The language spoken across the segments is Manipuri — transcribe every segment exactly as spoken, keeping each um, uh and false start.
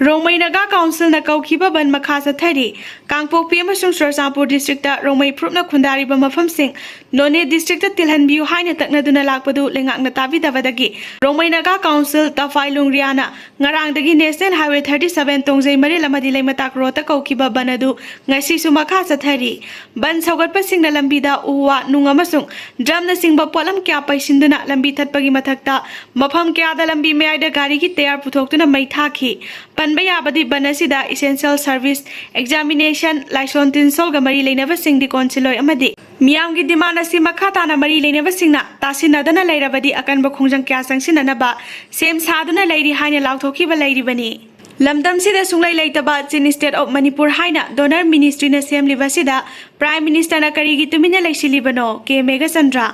ꯔꯣꯡꯃꯩ ꯅꯥꯒꯥ ꯀꯥꯎꯟꯁꯤꯜꯅ ꯀꯧꯈꯤꯕ ꯕꯟ ꯃꯈꯥ ꯆꯠꯊꯔꯤ꯫ ꯀꯥꯡꯄꯣꯛꯄꯤ ꯑꯃꯁꯨꯡ ꯆꯨꯔꯆꯥꯟꯄꯨꯔ ꯗꯤꯁꯇ꯭ꯔꯤꯛꯇ ꯔꯣꯡꯃꯩ ꯐꯨꯔꯨꯞꯅ ꯈꯨꯟꯗꯥꯔꯤꯕ ꯃꯐꯝꯁꯤꯡ ꯅꯣꯅꯦ ꯗꯤꯁꯇ꯭ꯔꯤꯛꯇ ꯇꯤꯜꯍꯟꯕꯤꯌꯨ ꯍꯥꯏꯅ ꯇꯛꯅꯗꯨꯅ ꯂꯥꯛꯄꯗꯨ ꯂꯩꯉꯥꯛꯅ ꯇꯥꯕꯤꯗꯕꯗꯒꯤ ꯔꯣꯡꯃꯩ ꯅꯥꯒꯥ ꯀꯥꯎꯟꯁꯤꯜ ꯇꯐꯥꯏ ꯂꯨꯡꯔꯤꯌꯥꯅ ꯉꯔꯥꯡꯗꯒꯤ ꯅꯦꯁꯅꯦꯜ ꯍꯥꯏꯋꯦ ꯊꯥꯔꯇꯤ ꯁꯚꯦꯟ ꯇꯣꯡꯖꯩ ꯃꯔꯤꯜ ꯑꯃꯗꯤ ꯂꯩꯃꯇꯥꯛ ꯔꯣꯗꯇ ꯀꯧꯈꯤꯕ ꯕꯟ ꯑꯗꯨ ꯉꯁꯤꯁꯨ ꯃꯈꯥ ꯆꯠꯊꯔꯤ꯫ ꯕꯟ ꯁꯧꯒꯠꯄꯁꯤꯡꯅ ꯂꯝꯕꯤꯗ ꯎ ꯋꯥ, ꯅꯨꯡ ꯑꯃꯁꯨꯡ ꯗ꯭ꯔꯝꯅꯆꯤꯡꯕ ꯄꯣꯠꯂꯝ ꯀꯌꯥ ꯄꯩꯁꯤꯟꯗꯨꯅ ꯂꯝꯕꯤ ꯊꯠꯄꯒꯤ ꯃꯊꯛꯇ ꯃꯐꯝ ꯀꯌꯥꯗ ꯂꯝꯕꯤ ꯃꯌꯥꯏꯗ ꯒꯥꯔꯤꯒꯤ ꯇꯌꯥꯔ ꯄꯨꯊꯣꯛꯇꯨꯅ ꯃꯩ ꯊꯥꯈꯤ꯫ ꯄꯟꯕ ꯌꯥꯕꯗꯤ ꯕꯟ ꯑꯁꯤꯗ essential service, examination, ꯂꯥꯏꯁꯣꯟ ꯇꯤꯟꯁꯣꯜꯒ ꯃꯔꯤ ꯂꯩꯅꯕꯁꯤꯡꯗꯤ ꯀꯣꯟꯁꯤꯜꯂꯣꯏ ꯑꯃꯗꯤ ꯃꯤꯌꯥꯝꯒꯤ demand ꯑꯁꯤ ꯃꯈꯥ ꯇꯥꯅ ꯃꯔꯤ ꯂꯩꯅꯕꯁꯤꯡꯅ ꯇꯥꯁꯤꯟꯅꯗꯅ ꯂꯩꯔꯕꯗꯤ ꯑꯀꯟꯕ ꯈꯣꯡꯖꯪ ꯀꯌꯥ ꯆꯪꯁꯤꯟꯅꯅꯕ ꯁꯦꯝ ꯁꯥꯗꯨꯅ ꯂꯩꯔꯤ ꯍꯥꯏꯅ ꯂꯥꯎꯊꯣꯛꯈꯤꯕ ꯂꯩꯔꯤꯕꯅꯤ꯫ ꯂꯝꯗꯝꯁꯤꯗ ꯁꯨꯡꯂꯩ ꯂꯩꯇꯕ ꯆꯤꯟ State of Manipur ꯍꯥꯏꯅ DoNER ministryꯅ ꯁꯦꯝꯂꯤꯕ ꯑꯁꯤꯗ Prime Ministerꯅ ꯀꯔꯤꯒꯤ ꯇꯨꯃꯤꯟꯅ ꯂꯩꯁꯤꯜꯂꯤꯕꯅꯣ? ꯀꯦ Meghachandra.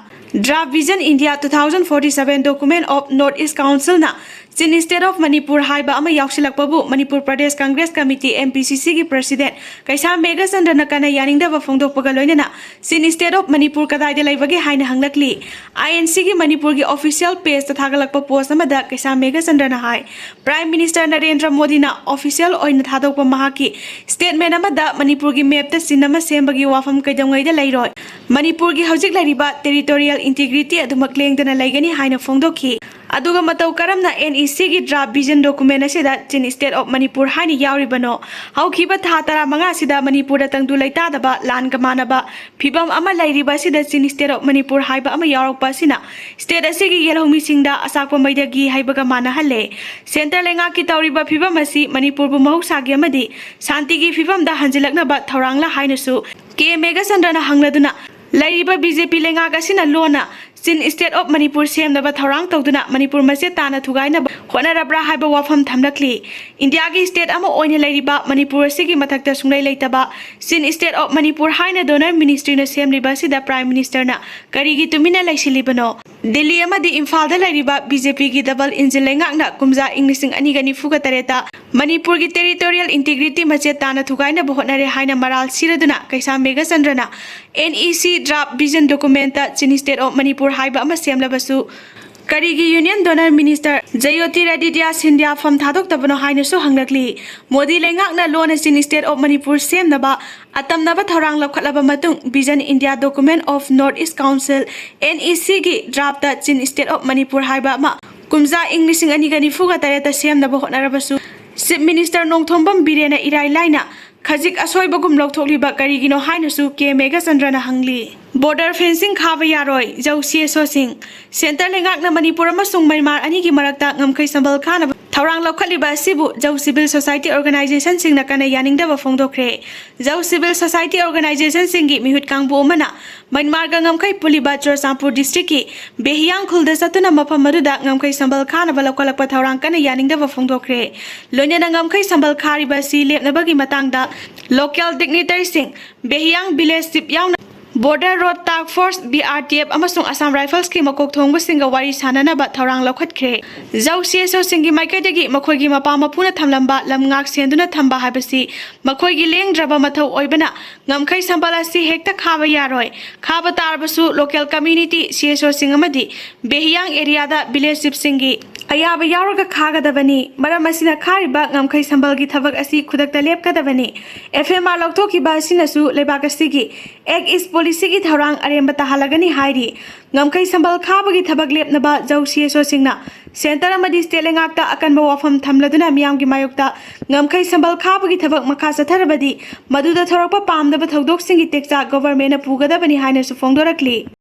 Draft Vision India two thousand forty seven Document of North East Councilꯅ ꯆꯤꯟ State of Manipur ꯍꯥꯏꯕ ꯑꯃ ꯌꯥꯎꯁꯤꯜꯂꯛꯄꯕꯨ ꯃꯅꯤꯄꯨꯔ ꯄ꯭ꯔꯗꯦꯁ ꯀꯪꯒ꯭ꯔꯦꯁ ꯀꯃꯤꯇꯤ, MPCCꯒꯤ president ꯀꯩꯁꯥꯝ ꯃꯦꯘꯆꯟꯗ꯭ꯔꯅ ꯀꯟꯅ ꯌꯥꯅꯤꯡꯗꯕ ꯐꯣꯡꯗꯣꯛꯄꯒ ꯂꯣꯏꯅꯅ ꯆꯤꯟ State of Manipur ꯀꯗꯥꯏꯗ ꯂꯩꯕꯒꯦ ꯍꯥꯏꯅ ꯍꯪꯂꯛꯂꯤ꯫ INCꯒꯤ ꯃꯅꯤꯄꯨꯔꯒꯤ official pageꯇ ꯊꯥꯒꯠꯂꯛꯄ post ꯑꯃꯗ ꯀꯩꯁꯥꯝ ꯃꯦꯘꯆꯟꯗ꯭ꯔꯅ ꯍꯥꯏ, Prime Minister ꯅꯔꯦꯟꯗ꯭ꯔ ꯃꯣꯗꯤꯅ official ꯑꯣꯏꯅ ꯊꯥꯗꯣꯛꯄ ꯃꯍꯥꯛꯀꯤ statement ꯑꯃꯗ ꯃꯅꯤꯄꯨꯔꯒꯤ mapꯇ ꯆꯤꯟ ꯑꯃ ꯁꯦꯝꯕꯒꯤ ꯋꯥꯐꯝ ꯀꯩꯗꯧꯉꯩꯗ ꯂꯩꯔꯣꯏ꯫ ꯃꯅꯤꯄꯨꯔꯒꯤ ꯍꯧꯖꯤꯛ ꯂꯩꯔꯤꯕ territorial integrity ꯑꯗꯨꯃꯛ ꯂꯦꯡꯗꯅ ꯂꯩꯒꯅꯤ ꯍꯥꯏꯅ ꯐꯣꯡꯗꯣꯛꯈꯤ꯫ ꯑꯗꯨꯒ ꯃꯇꯧ ꯀꯔꯝꯅ NECꯒꯤ draft vision document ꯑꯁꯤꯗ ꯆꯤꯟ State of Manipur ꯍꯥꯏꯅ ꯌꯥꯎꯔꯤꯕꯅꯣ? ꯍꯧꯈꯤꯕ ꯊꯥ ꯇꯔꯥꯃꯉꯥ ꯑꯁꯤꯗ ꯃꯅꯤꯄꯨꯔꯗ ꯇꯪꯗꯨ ꯂꯩꯇꯥꯗꯕ, ꯂꯥꯟꯒ ꯃꯥꯟꯅꯕ ꯐꯤꯚꯝ ꯑꯃ ꯂꯩꯔꯤꯕ ꯑꯁꯤꯗ ꯆꯤꯟ State of Manipur ꯍꯥꯏꯕ ꯑꯃ ꯌꯥꯎꯔꯛꯄ ꯑꯁꯤꯅ state ꯑꯁꯤꯒꯤ ꯌꯦꯜꯍꯧꯃꯤꯁꯤꯡꯗ ꯑꯆꯥꯛꯄ ꯃꯩꯗꯒꯤ ꯍꯩꯕꯒ ꯃꯥꯟꯅꯍꯜꯂꯦ꯫ Centre ꯂꯩꯉꯥꯛꯀꯤ ꯇꯧꯔꯤꯕ ꯐꯤꯚꯝ ꯑꯁꯤ ꯃꯅꯤꯄꯨꯔꯕꯨ ꯃꯍꯧꯁꯥꯒꯤ ꯑꯃꯗꯤ ꯁꯥꯟꯇꯤꯒꯤ ꯐꯤꯚꯝꯗ ꯍꯟꯖꯤꯜꯂꯛꯅꯕ ꯊꯧꯔꯥꯡꯂ ꯍꯥꯏꯅꯁꯨ ꯀꯦ ꯃꯦꯘꯆꯟꯗ꯭ꯔꯅ ꯍꯪꯂꯗꯨꯅ, ꯂꯩꯔꯤꯕ BJP ꯂꯩꯉꯥꯛ ꯑꯁꯤꯅ ꯂꯣꯟꯅ ꯆꯤꯟ State of Manipur ꯁꯦꯝꯅꯕ ꯊꯧꯔꯥꯡ ꯇꯧꯗꯨꯅ ꯃꯅꯤꯄꯨꯔ ꯃꯆꯦꯠ ꯇꯥꯅ ꯊꯨꯒꯥꯏꯅꯕ ꯍꯣꯠꯅꯔꯕ꯭ꯔꯥ ꯍꯥꯏꯕ ꯋꯥꯐꯝ ꯊꯝꯂꯛꯂꯤ꯫ ꯏꯟꯗꯤꯌꯥꯒꯤ state ꯑꯃ ꯑꯣꯏꯅ ꯂꯩꯔꯤꯕ ꯃꯅꯤꯄꯨꯔ ꯑꯁꯤꯒꯤ ꯃꯊꯛꯇ ꯁꯨꯡꯂꯩ ꯂꯩꯇꯕ ꯆꯤꯟ State of Manipur ꯍꯥꯏꯅ DoNER ministryꯅ ꯁꯦꯝꯂꯤꯕ ꯑꯁꯤꯗ Prime Ministerꯅ ꯀꯔꯤꯒꯤ ꯇꯨꯃꯤꯟꯅ ꯂꯩꯁꯤꯜꯂꯤꯕꯅꯣ? ꯗꯤꯜꯂꯤ ꯑꯃꯗꯤ ꯏꯝꯐꯥꯜꯗ ꯂꯩꯔꯤꯕ BJPꯒꯤ double engine ꯂꯩꯉꯥꯛꯅ ꯀꯨꯝꯖꯥ ꯏꯪ ꯂꯤꯁꯤꯡ ꯑꯅꯤꯒ ꯅꯤꯐꯨꯒ ꯇꯔꯦꯠꯇ ꯃꯅꯤꯄꯨꯔꯒꯤ territorial integrity ꯃꯆꯦꯠ ꯇꯥꯅ ꯊꯨꯒꯥꯏꯅꯕ ꯍꯣꯠꯅꯔꯦ ꯍꯥꯏꯅ ꯃꯔꯥꯜ ꯁꯤꯔꯗꯨꯅ ꯀꯩꯁꯥꯝ ꯃꯦꯘꯆꯟꯗ꯭ꯔꯅ NEC draft vision documentꯇ ꯆꯤꯟ State of Manipur ꯍꯥꯏꯕ ꯑꯃ ꯁꯦꯝꯂꯕꯁꯨ ꯀꯔꯤꯒꯤ Union Donor Minister ꯖꯌꯣꯇꯤꯔꯥꯗꯤꯇ꯭ꯌ ꯁꯤꯟꯙ꯭ꯌꯥ ꯐꯝ ꯊꯥꯗꯣꯛꯇꯕꯅꯣ ꯍꯥꯏꯅꯁꯨ ꯍꯪꯂꯛꯂꯤ꯫ ꯃꯣꯗꯤ ꯂꯩꯉꯥꯛꯅ ꯂꯣꯟꯅ Chin State of Manipur ꯁꯦꯝꯅꯕ ꯑꯇꯝꯅꯕ ꯊꯧꯔꯥꯡ ꯂꯧꯈꯠꯂꯕ ꯃꯇꯨꯡ, Vision India Document of North East Council, NEC ꯒꯤ draft Chin State of Manipur ꯍꯥꯏꯕ ꯑꯃ ꯀꯨꯝꯖꯥ ꯏꯪ ꯂꯤꯁꯤꯡ ꯑꯅꯤꯒ ꯅꯤꯐꯨꯒ ꯇꯔꯦꯠꯇ ꯁꯦꯝꯅꯕ ꯍꯣꯠꯅꯔꯕꯁꯨ, Chief Minister ꯅꯣꯡꯊꯣꯝꯕꯝ ꯕꯤꯔꯦꯟꯅ ꯏꯔꯥꯏ ꯂꯥꯏꯅ ꯈꯖꯤꯛ ꯑꯁꯣꯏꯕꯒꯨꯝ ꯂꯧꯊꯣꯛꯂꯤꯕ ꯀꯔꯤꯒꯤꯅꯣ ꯍꯥꯏꯅꯁꯨ ꯀꯦ ꯃꯦꯘꯆꯟꯗ꯭ꯔꯅ ꯍꯪꯂꯤ꯫ Border fencing ꯈꯥꯕ ꯌꯥꯔꯣꯏ, ꯖꯧ CSOꯁꯤꯡ꯫ Centre ꯂꯩꯉꯥꯛꯅ ꯃꯅꯤꯄꯨꯔ ꯑꯃꯁꯨꯡ ꯃ꯭ꯌꯥꯟꯃꯥꯔ ꯑꯅꯤꯒꯤ ꯃꯔꯛꯇ ꯉꯝꯈꯩ ꯁꯝꯕꯜ ꯈꯥꯅꯕ ꯊꯧꯔꯥꯡ ꯂꯧꯈꯠꯂꯤꯕ ꯑꯁꯤꯕꯨ ꯖꯧ civil society organizationꯁꯤꯡꯅ ꯀꯟꯅ ꯌꯥꯅꯤꯡꯗꯕ ꯐꯣꯡꯗꯣꯛꯈ꯭ꯔꯦ꯫ ꯖꯧ civil societyꯒꯤ ꯃꯤꯍꯨꯠ ꯀꯥꯡꯕꯨ ꯑꯃꯅ ꯃ꯭ꯌꯥꯟꯃꯥꯔꯒ ꯉꯝꯈꯩ ꯄꯨꯜꯂꯤꯕ ꯆꯨꯔꯆꯥꯟꯄꯨꯔ districtꯀꯤ ꯕꯦꯍꯤꯌꯥꯡ ꯈꯨꯜꯗ ꯆꯠꯇꯨꯅ ꯃꯐꯝ ꯑꯗꯨꯗ ꯉꯝꯈꯩ ꯁꯝꯕꯜ ꯈꯥꯅꯕ ꯂꯧꯈꯠꯂꯛꯄ ꯊꯧꯔꯥꯡ ꯀꯟꯅ ꯌꯥꯅꯤꯡꯗꯕ ꯐꯣꯡꯗꯣꯛꯈ꯭ꯔꯦ꯫ ꯂꯣꯏꯅꯅ ꯉꯝꯈꯩ ꯁꯝꯕꯜ ꯈꯥꯔꯤꯕ ꯑꯁꯤ ꯂꯦꯞꯅꯕꯒꯤ ꯃꯇꯥꯡꯗ local dignitaryꯁꯤꯡ, ꯕꯦꯍꯤꯌꯥꯡ village chief ꯌꯥꯎꯅ Border Road Task Force, BRTF ꯑꯃꯁꯨꯡ Assam Riflesꯀꯤ ꯃꯀꯣꯛ ꯊꯣꯡꯕꯁꯤꯡꯒ ꯋꯥꯔꯤ ꯁꯥꯅꯅꯕ ꯊꯧꯔꯥꯡ ꯂꯧꯈꯠꯈ꯭ꯔꯦ꯫ ꯖꯧ CSOꯁꯤꯡꯒꯤ ꯃꯥꯏꯀꯩꯗꯒꯤ ꯃꯈꯣꯏꯒꯤ ꯃꯄꯥ ꯃꯄꯨꯅ ꯊꯝꯂꯝꯕ ꯂꯝ ꯉꯥꯛ ꯁꯦꯟꯗꯨꯅ ꯊꯝꯕ ꯍꯥꯏꯕꯁꯤ ꯃꯈꯣꯏꯒꯤ ꯂꯦꯡꯗ꯭ꯔꯕ ꯃꯊꯧ ꯑꯣꯏꯕꯅ, ꯉꯝꯈꯩ ꯁꯝꯕꯜ ꯑꯁꯤ ꯍꯦꯛꯇ ꯈꯥꯕ ꯌꯥꯔꯣꯏ꯫ ꯈꯥꯕ ꯇꯥꯔꯕꯁꯨ local community, CSOꯁꯤꯡ ꯑꯃꯗꯤ ꯕꯦꯍꯤꯌꯥꯡ areaꯗ village chiefꯁꯤꯡꯒꯤ ꯑꯌꯥꯕ ꯌꯥꯎꯔꯒ ꯈꯥꯒꯗꯕꯅꯤ꯫ ꯃꯔꯝ ꯑꯁꯤꯅ ꯈꯥꯔꯤꯕ ꯉꯝꯈꯩ ꯁꯝꯕꯜꯒꯤ ꯊꯕꯛ ꯑꯁꯤ ꯈꯨꯗꯛꯇ ꯂꯦꯞꯀꯗꯕꯅꯤ꯫ FMR ꯂꯧꯊꯣꯛꯈꯤꯕ ꯑꯁꯤꯅꯁꯨ ꯂꯩꯕꯥꯛ ꯑꯁꯤꯒꯤ Act East policyꯒꯤ ꯊꯧꯔꯥꯡ ꯑꯔꯦꯝꯕ ꯇꯥꯍꯜꯂꯒꯅꯤ ꯍꯥꯏꯔꯤ꯫ ꯉꯝꯈꯩ ꯁꯝꯕꯜ ꯈꯥꯕꯒꯤ ꯊꯕꯛ ꯂꯦꯞꯅꯕ ꯖꯧ CSOꯁꯤꯡꯅ centre ꯑꯃꯗꯤ state ꯂꯩꯉꯥꯛꯇ ꯑꯀꯟꯕ ꯋꯥꯐꯝ ꯊꯝꯂꯗꯨꯅ ꯃꯤꯌꯥꯝꯒꯤ ꯃꯥꯌꯣꯛꯇ ꯉꯝꯈꯩ ꯁꯝꯕꯜ ꯈꯥꯕꯒꯤ ꯊꯕꯛ ꯃꯈꯥ ꯆꯠꯊꯔꯕꯗꯤ ꯃꯗꯨꯗ ꯊꯣꯔꯛꯄ ꯄꯥꯝꯗꯕ ꯊꯧꯗꯣꯛꯁꯤꯡꯒꯤ ꯇꯦꯛꯆꯥꯛ governmentꯅ ꯄꯨꯒꯗꯕꯅꯤ ꯍꯥꯏꯅꯁꯨ ꯐꯣꯡꯗꯣꯔꯛꯂꯤ꯫